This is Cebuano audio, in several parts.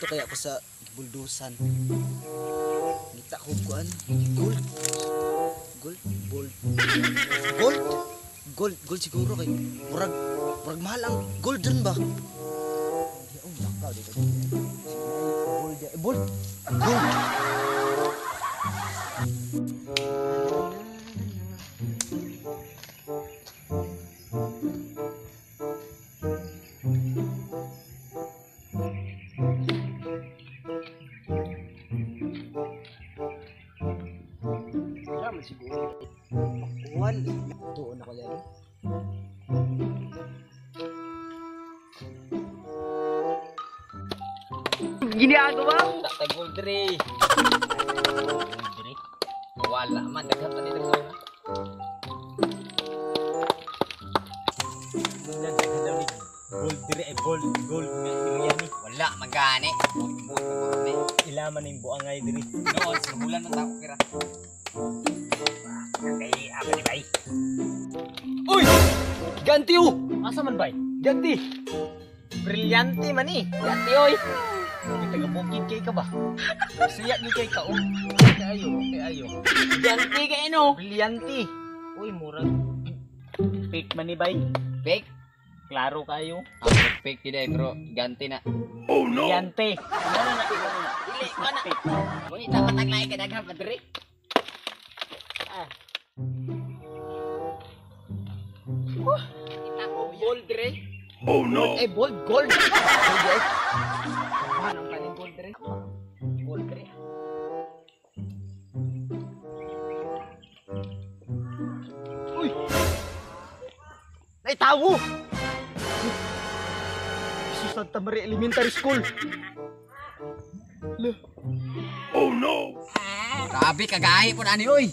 Dito kaya ako sa buldusan. Ngita ko kuan. Gold. Gold, gold. Gold. Gold, gold siguro kay murag murag mahal ang golden ba? Oh, lakaw dito. Gold, gold. Gold. Siguro. Pakuan. Tuon ako yan. Ginagawa mo. Tatay gold re. Gold re. Wala man daghan pa dito sa una. Gold dire ay gold gold nga area ni. Wala magani. But but ni. Ilaman ning buangay diri. Noon sa bulan man ta ko kira. Kay apa ni bay? Uy! Ganti oh! Asa man bay? Ganti! Brilyante man ni. Ganti oy! Kay taga bukid kay ka ba? Siya gyud kay ka oh. Okay ayo, okay ayo. Ganti kay no. Brilyante. Uy, murag fake man ni bay. Fake? Klaro kayo. Ang fake gid ay bro. Ganti na. Oh no. Brilyante. Ano na Dili mana. Muni ta pataglay kay daghan pa diri. Ah. Kita ko gold dre. Oh no! Eh, gold, gold. Gold eh. Anong paning gold dre? Gold dre. Uy! Naitawo! Jesus Santa Maria Elementary School. Lah. Oh no! Grabe kagahi po na ani oy.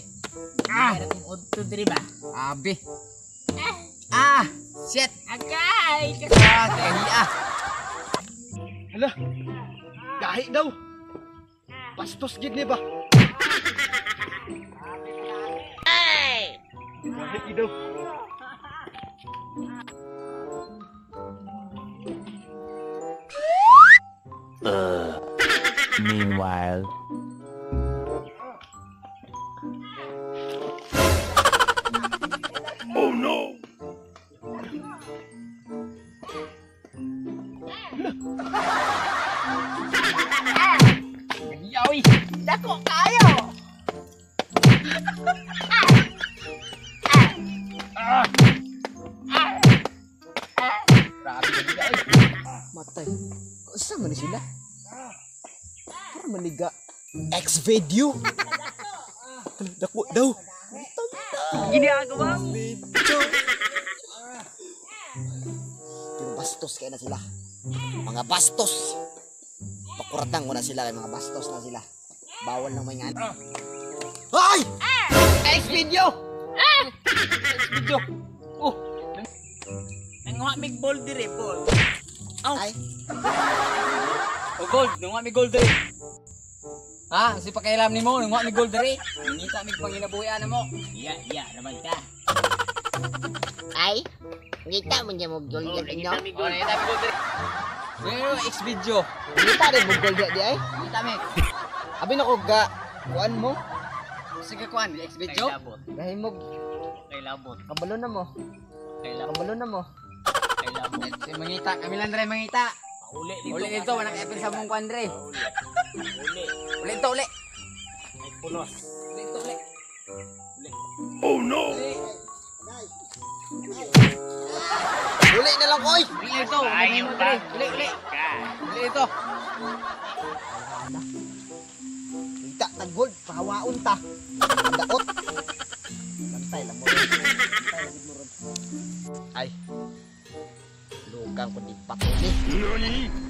Ah! Udto diri ba? Abi. Ah! Shit! Agay! Ah, tagahiya. Hala. Gahi daw. Bastos gid ni ba? Ay! Gahi gid daw. Meanwhile. Oh no! Gahiya oy. Dako kayo! Grabe gahiya oy. Matay. Saan man ni sila? Para maniga X-video. Dako daw. Ginagawa mo. Video. Pero bastos kaya na sila. Mga bastos. Pakuratan ko na sila kay mga bastos na sila. Bawal nang may nga. Ay! X-video. X-video. Oh, Nanguha mig ball diri, ball. Ay! oh gold, nunga mi gold dre. Ha, si pakialam nimo, nunga mi gold dre. Ngita mig panginabuhian mo. Iya, iya naman ka. Ay, ngita mo niya mo gold Oh, yan inyo. nangita mi Oh, gold. ngita mi gold dre. Pero X-video. Ngita rin mo gold di ay. Ngita mi. Abi na ko ga kuan mo. Sige kuan, Kay X-video. labot. Gahimog Kay labot. kabalo na mo. Kay labot. Kabalo na mo. Kay labot. Si mangita, kami lang dre mangita. Uli dito. Uli dito, wala kay sa mong kuan dre. Uli. Uli dito, uli. Ay pulos. Uli dito, uli. Oh no! Uli na lang koy. Uli dito, Ayaw uli pa. dre. Uli, uli. Uli dito. Ngita tag gold pahawaon ta. Ang daot. Bantay lang mo. Bantay lang mo ron. Ay. Lukang kundi patuli.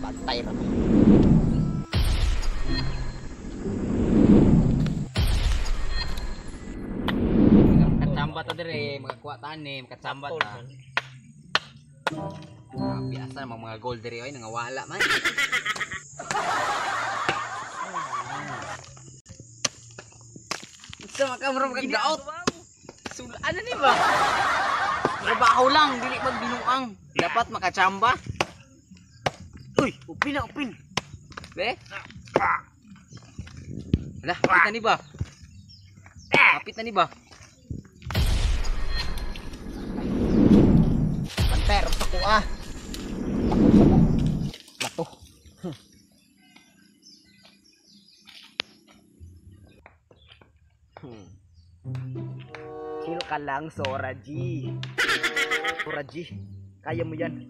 Bantay ra mo. Katsamba ta dire, makakuha ta ni, makatsamba ta. Grabe, asa namang mga gold dire oy, nangawala man. Sa makamro magdaot. Sulaan na ni ba? Trabaho lang, dili magbinuang. Dapat makatsamba. Uy, upin na upin. Be? Hala, hapit na ni ba? Hapit na ni ba? Panter sa kuha. Bato. Chill ka lang, Sora G. Sora G, kaya mo yan.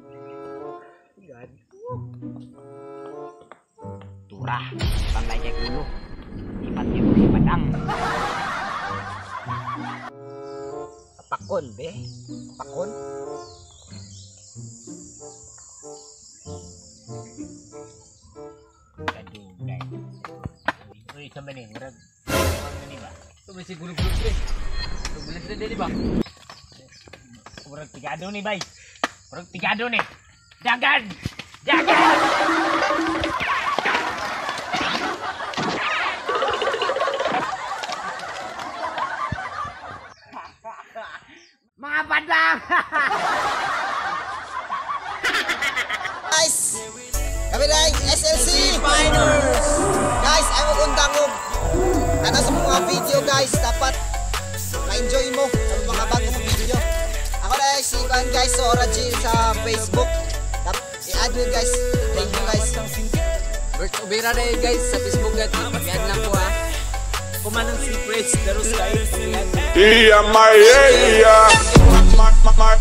God. Tura, pangay kay ulo. Ipat niyo si Padang. Pakon, be. Pakon. Kadugay. Uy, sa man eh, murag. Ano ni ba? Ito may siguro gulo pre. Tubulas na din ba? Murag pigado ni bay. Murag pigado ni. Dagan! Dagan! Mga Padang! Guys, kami na yung SLC Finals. Guys, ay mo kundang og ana sa mga video, guys, dapat ma-enjoy mo sa mga bagong video. Ako na si Kuan, guys, Sora G sa Facebook. I-add mo, guys. Thank you, guys. Bert Obera na guys sa Facebook at pag-add lang ko ha. Kumanang secrets, pero sky. Yeah, my yeah, my, my, my,